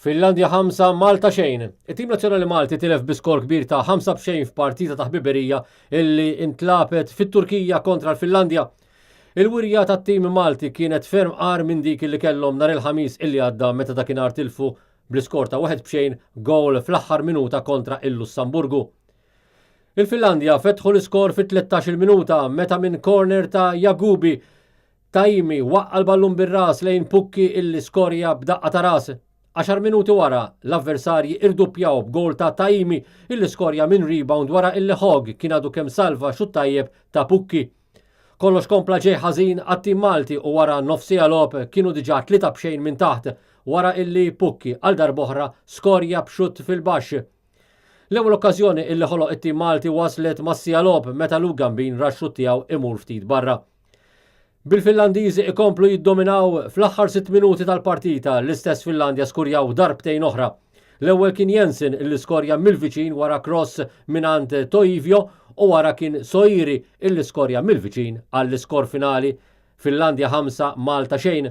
Finlandja 5, Malta xejn. It-tim nazzjonali Malti tilef bi skor kbir ta' 5 b'xejn f'partita ta' ħbiberija illi intlagħbet fit-Turkija kontra l-Finlandja. Il-wirja tat-tim Malti kienet ferm agħar minn dik illi kellhom nhar il-Ħamis illi għadda meta dakinhar tilfu bl-iskor ta' wieħed b'xejn gowl fl-aħħar minuta kontra il-Lussamburgu. Il-Finlandja fetħu l-iskor fit-13-il minuta meta minn corner ta' Jagubi Taimi waqqa' l-ballun bir-ras lejn Pukki illi skorja b'daqqa ta' ras. Għaxar minuti wara, l-avversarji irduppjaw b'gowl ta' Taimi illi skorja minn rebound wara illi Hogg kien għadu kemm salva xutt tajjeb ta' Pukki. Kollox kompla ġej ħażin għat-tim Malti u wara nofs siegħa logħob kienu diġà 3 b'xejn minn taħt wara illi Pukki għal darb'oħra skorja b'xutt fil-baxx. L-ewwel okkażjoni illi ħoloq it-tim Malti waslet mas-siegħa logħob meta Luke Gambin ra x-xutt tiegħu imur ftit barra. Bil-Finlandiżi ikomplu jiddominaw fl-aħħar sitt minuti tal-partita, l-istess Finlandja skurjaw darbtejn oħra. L-ewwel kien Jensen illi skorja mill-viċin wara cross mingħand Toivio u wara kien Soiri illi skorja mill-viċin għall-iskor finali Finlandja 5 Malta xejn.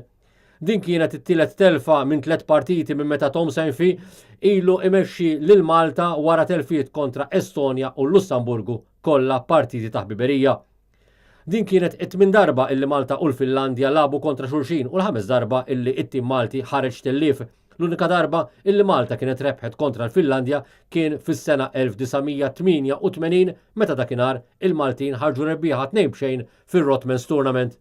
Din kienet it-tielet telfa minn tliet partiti minn meta Tom Saintfiet ilu imexxi lil Malta wara telfiet kontra Estonja u Lussamburgu kollha partiti ta' ħbiberija. Din kienet it-tmien darba illi Malta u l-Finlandja lagħbu kontra xulxin u l-ħames darba illi it-tim Malti ħareġ tellief. L-unika darba illi Malta kienet rebħet kontra l-Finlandja kien fis-sena 1988 meta dakinhar il-Maltin ħarġu rebbieħa 2-0 fir-Rothmans Tournament.